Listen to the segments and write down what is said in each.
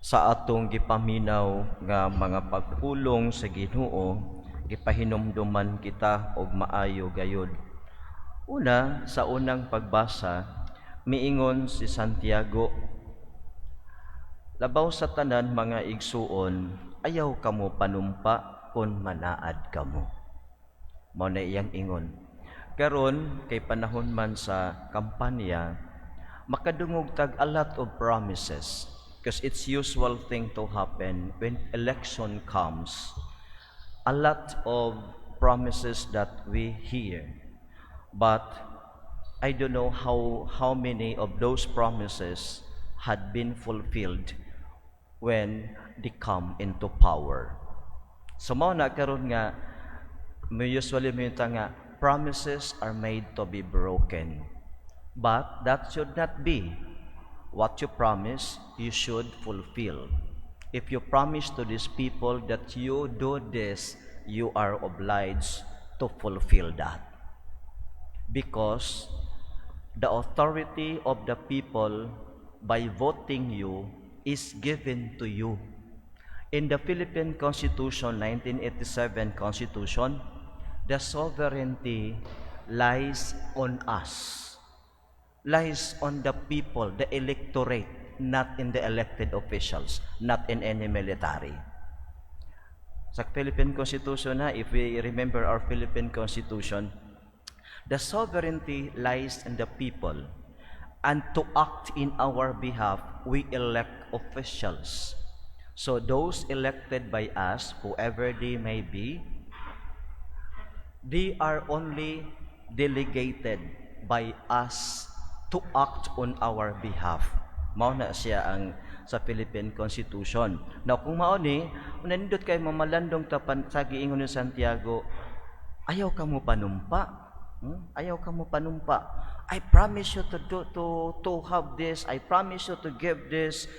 Sa atong gipaminaw nga mga pagpulong sa Ginoo, gipahinumduman kita og maayo gayud. Una, sa unang pagbasa, miingon si Santiago, "Labaw sa tanan, mga igsuon, ayaw kamo panumpa kung manaad kamo." Mao na iyang ingon. Karon kay panahon man sa kampanya, makadungog tag a lot of promises because it's usual thing to happen when election comes. A lot of promises that we hear. But I don't know how many of those promises had been fulfilled when they come into power. So mao na karon nga may usually may nga promises are made to be broken. But that should not be. What you promise, you should fulfill. If you promise to these people that you do this, you are obliged to fulfill that. Because the authority of the people by voting you is given to you. In the Philippine Constitution, 1987 Constitution, the sovereignty lies on us, lies on the people, the electorate, not in the elected officials, not in any military. Sa Philippine Constitution na, if we remember our Philippine Constitution, the sovereignty lies in the people. And to act in our behalf, we elect officials. So those elected by us, whoever they may be, they are only delegated by us to act on our behalf. Mao na siya ang sa Philippine Constitution. Now kung mao ni, nindot kay mamalandong ta pan sa giingon ni Santiago, ayaw ka mo panumpa. Ayaw ka mo panumpa. I promise you to do to have this. I promise you to give this.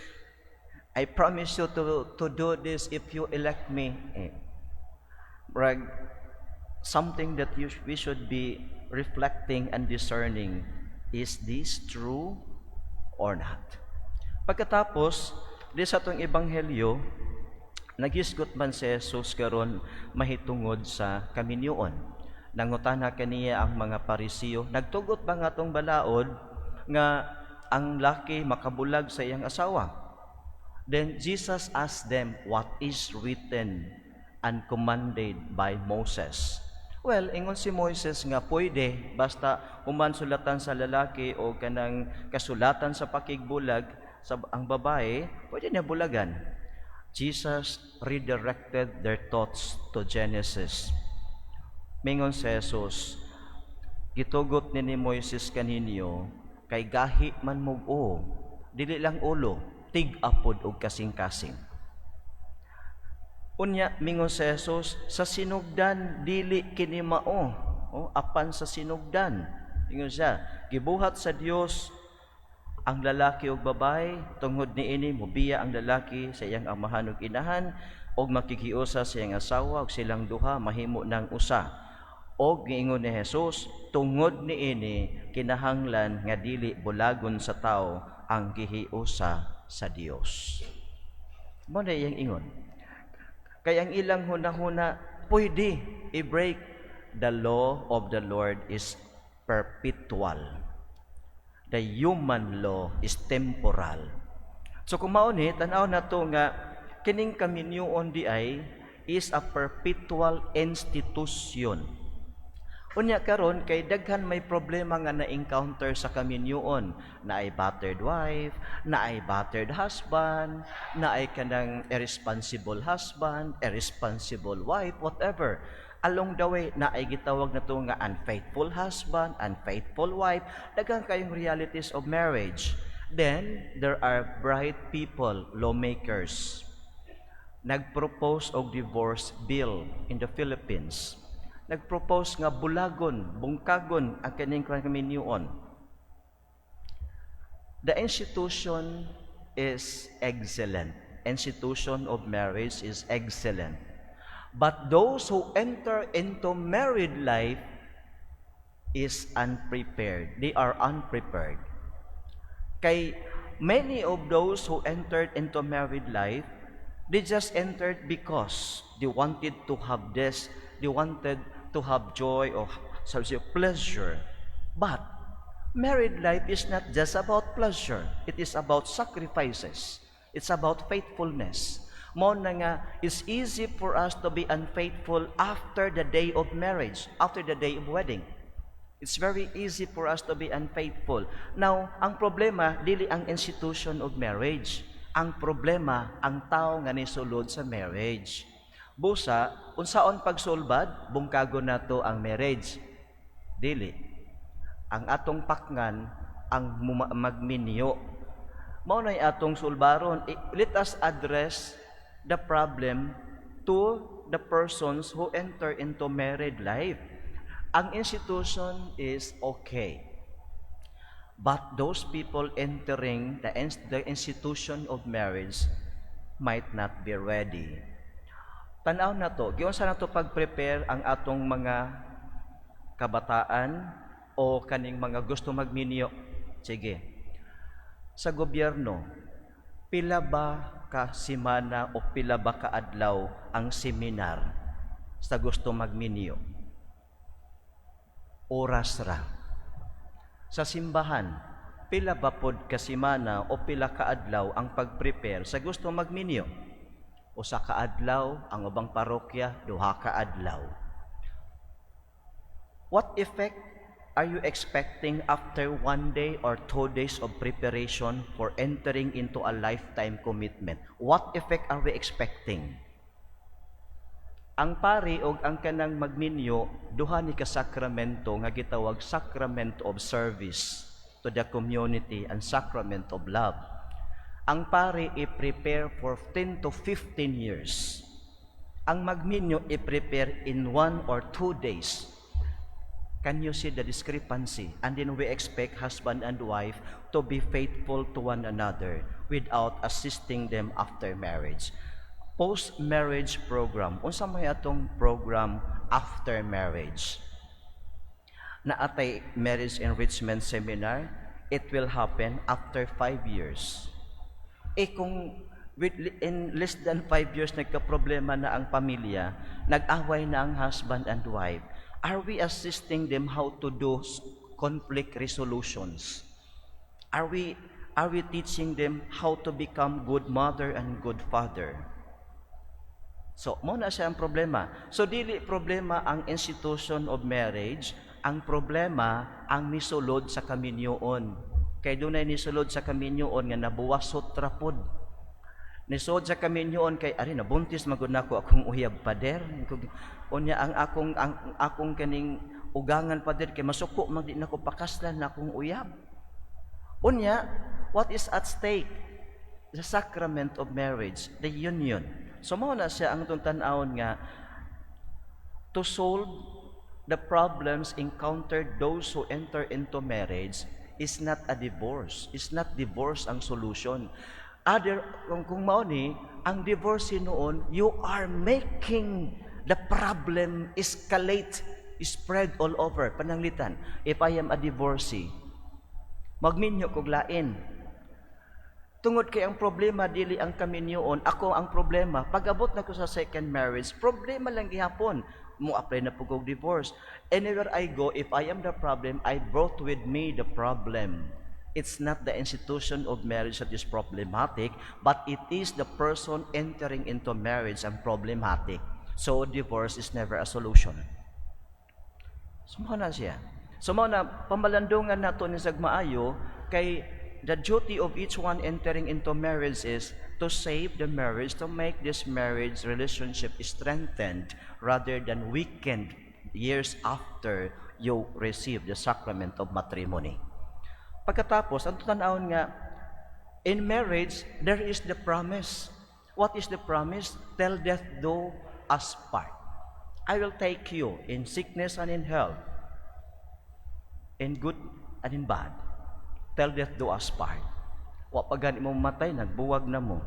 I promise you to do this if you elect me. Eh, murag, something that we should be reflecting and discerning: is this true or not? Pagkatapos, di sa atong ebanghelyo, naghisgot man si Jesus karon mahitungod sa kaminyoon. Nangutana kaniya ang mga Parisiyo, "Nagtugot ba nga atong balaod nga ang laki makabulag sa iyang asawa?" Then Jesus asked them what is written and commanded by Moses. Well, ingon si Moises nga pwede basta human sulatan sa lalaki o kanang kasulatan sa pakigbulag sa ang babae, pwede niya bulagan. Jesus redirected their thoughts to Genesis. Mingon si Jesus, "Gitugot ni Moises kaninyo kay gahi man mog-o, dili lang ulo, tig-a pod og kasing-kasing." Unya mingon si Jesus, "Sa sinugdan dili kini mao, oh, apan sa sinugdan." Ingon siya, "Gibuhat sa Dios ang lalaki ug babae, tungod niini mobiya ang lalaki sa iyang amahan ug inahan ug makikiusa sa iyang asawa ug silang duha mahimo ng usa." Og giingon ni Jesus, "Tungod niini kinahanglan nga dili bulagon sa tao ang gihiusa sa Dios." Mao na iyang ingon. Kay ang ilang hunahuna, pwede i-break. The law of the Lord is perpetual. The human law is temporal. So kung mao ni, tan-aw na to nga kining kaminyoon di ay is a perpetual institution. Unya karon kay daghan may problema nga na-encounter sa kaminyoon, naay battered wife, naay battered husband, naay kanang irresponsible husband, irresponsible wife, whatever. Along the way, naay gitawag na to nga unfaithful husband, unfaithful wife, daghan kayong realities of marriage. Then there are bright people, lawmakers, nagpropose og divorce bill in the Philippines. Nagpropose nga bulagon, bungkagon ang kining kaminyoon. The institution is excellent. Institution of marriage is excellent. But those who enter into married life is unprepared. They are unprepared. Kay many of those who entered into married life, they just entered because they wanted to have this, they wanted to have joy or, sorry, pleasure. But married life is not just about pleasure. It is about sacrifices. It's about faithfulness. Mao na nga, it's easy for us to be unfaithful after the day of marriage, after the day of wedding. It's very easy for us to be unfaithful. Now, ang problema, dili ang institution of marriage. Ang problema, ang tao nga nisulod sa marriage. Busa, unsaon pagsulbad, bungkagon nato ang marriage. Dili. Ang atong pakngan, ang magminyo. Mao na'y atong sulbaron. Let us address the problem to the persons who enter into married life. Ang institution is okay. But those people entering the institution of marriage might not be ready. Tanaw na to, giunsa na to pag-prepare ang atong mga kabataan o kaning mga gusto magminyo? Sige. Sa gobyerno, pila ba ka semana o pila ba ka adlaw ang seminar sa gusto magminyo? Oras ra. Sa simbahan, pila ba pod ka semana o pila ka adlaw ang pag-prepare sa gusto magminyo? Usa ka adlaw, ang ubang parokya, 2 ka adlaw. What effect are you expecting after one day or 2 days of preparation for entering into a lifetime commitment? What effect are we expecting? Ang pari og ang kanang magminyo, duha ni ka sakramento nga gitawag sacrament of service to the community and sacrament of love. Ang pari i-prepare for 10 to 15 years. Ang magminyo i-prepare in 1 or 2 days. Can you see the discrepancy? And then we expect husband and wife to be faithful to one another without assisting them after marriage. Post-marriage program. Unsa may atong program after marriage? Naa tay marriage enrichment seminar, it will happen after 5 years. Eh kung in less than 5 years nagka-problema na ang pamilya, nag-away na ang husband and wife, are we assisting them how to do conflict resolutions? Are we teaching them how to become good mother and good father? So, mao na siya ang problema. So, dili problema ang institution of marriage, ang problema ang nisulod sa kaminyoon. Kay dunay nisulod sa kaminyoon nga nabuwasot ra pod. Nisulod sa kaminyoon kay ari, nabuntis magud nako akong uyab, pader. Unya ang akong kaning ugangan, pader, kay masuko man di nako pakaslan na akong uyab. Unya, what is at stake? The sacrament of marriage, the union. So mao na siya ang atong tan-awon nga to solve the problems encountered those who enter into marriage is not a divorce. Is not divorce ang solution. Other, kung mao ni, ang divorce noon, you are making the problem escalate, spread all over. Pananglitan, if I am a divorcee, magminyo kog lain. Tungod kay ang problema dili ang kaminyoon, ako ang problema. Pag-abot na ko sa second marriage, problema lang gihapon. Mo apply na pud kog divorce. Anywhere I go, if I am the problem, I brought with me the problem. It's not the institution of marriage that is problematic, but it is the person entering into marriage ang problematic. So divorce is never a solution. So mao na siya. So mao na pamalandungan nato ni sag maayo kay the duty of each one entering into marriage is to save the marriage, to make this marriage relationship strengthened rather than weakened years after you receive the sacrament of matrimony. Pagkatapos, ang tanawon nga, in marriage, there is the promise. What is the promise? Till death do us part. I will take you in sickness and in health, in good and in bad. Till death do us part. Wa pa gani mo matay, nagbuwag na mo.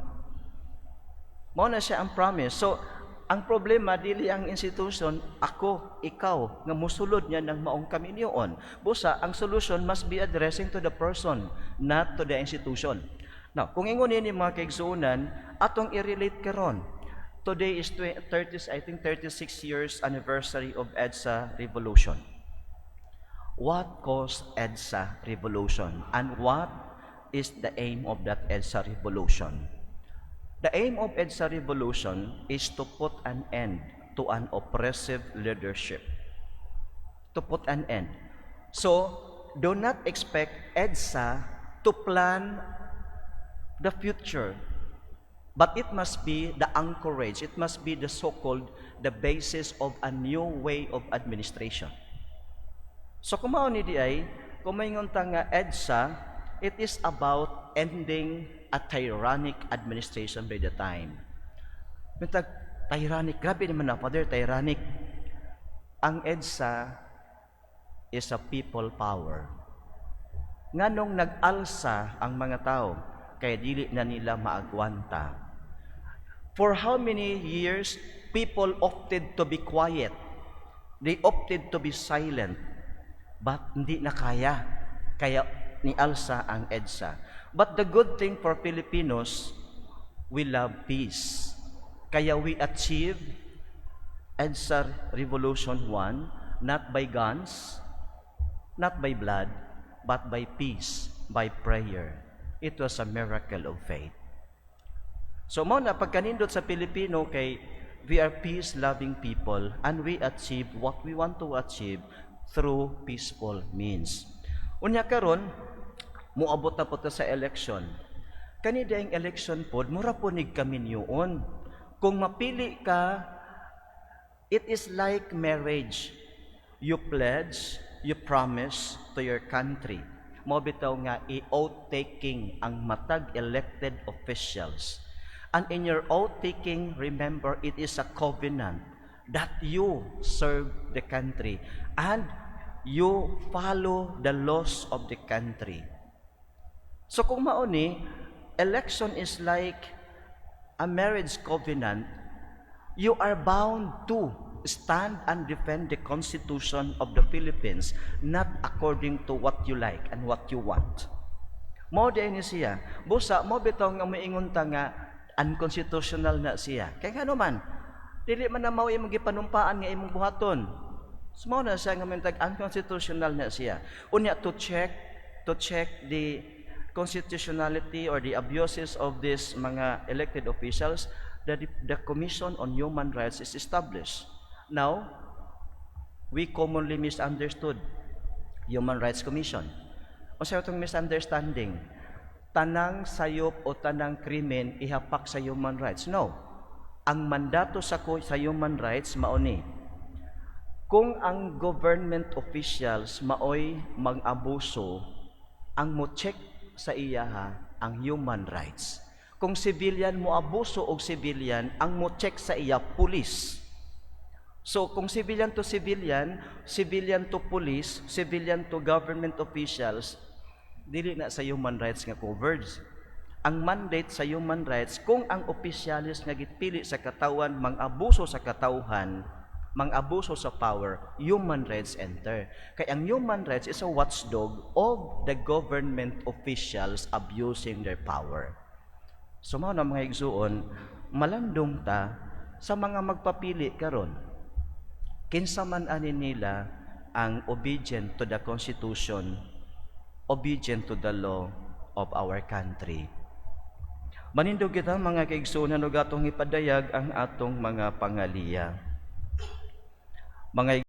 Mao na siya ang promise. So, ang problema dili ang institution, ako, ikaw, nga musulod niya ng maong kaminyoon. Busa, ang solution must be addressing to the person, not to the institution. Now, kung ingon ni, mga kaigsuonan, atong i-relate karon. Today is 30, I think 36 years anniversary of EDSA Revolution. What caused EDSA Revolution and what is the aim of that EDSA Revolution? The aim of EDSA Revolution is to put an end to an oppressive leadership. To put an end. So, do not expect EDSA to plan the future. But it must be the anchorage, it must be the so-called the basis of a new way of administration. So kung mao ni diay, kung maingon ta nga EDSA, it is about ending a tyrannic administration by the time. Mintag, tyrannic, grabe naman na, Father, tyrannic. Ang EDSA is a people power. Nganong nag-alsa ang mga tao, kaya dili na nila maagwanta. For how many years, people opted to be quiet. They opted to be silent. But hindi na kaya. Kaya ni-alsa ang EDSA. But the good thing for Filipinos, we love peace. Kaya we achieve EDSA Revolution 1, not by guns, not by blood, but by peace, by prayer. It was a miracle of faith. So mao na pagkanindot sa Pilipino kay we are peace-loving people and we achieve what we want to achieve through peaceful means. Unya karon, moabot na po ta sa election. Kani diayng election pod, mura po nig kaminyoon. Kung mapili ka, it is like marriage. You pledge, you promise to your country. Mao bitaw nga i-oath taking ang matag elected officials. And in your oath taking, remember, it is a covenant that you serve the country and you follow the laws of the country. So kung mao ni, election is like a marriage covenant. You are bound to stand and defend the Constitution of the Philippines, not according to what you like and what you want. Mao diay ni siya. Busa, mao bitaw nga moingon ta nga unconstitutional na siya. Kay ngano man, dili man na mao imong gipanumpaan nga imong buhaton. So mao na siya nga mintag unconstitutional na siya. Unya to check the constitutionality or the abuses of these mga elected officials, the Commission on Human Rights is established. Now, we commonly misunderstood Human Rights Commission. Unsa itong misunderstanding? Tanang sayop o tanang krimen ihapak sa human rights. No. Ang mandato sa human rights mao ni kung ang government officials maoy mang-abuso, ang mo check sa iyaha ang human rights. Kung civilian mo abuso og civilian, ang mo check sa iya police. So kung civilian to civilian, civilian to police, civilian to government officials, dili na sa human rights nga covered. Ang mandate sa human rights, kung ang opisyalis nga gipili sa katawan mang-abuso sa katawhan, mang-abuso sa power, human rights enter. Kay ang human rights is a watchdog of the government officials abusing their power. So mao na, mga igsuon, malandong ta sa mga magpapili karon. Kinsa man ani nila ang obedient to the Constitution, obedient to the law of our country. Manindog kita, mga kaigsuonan, ug atong ipadayag ang atong mga pangaliya. Mga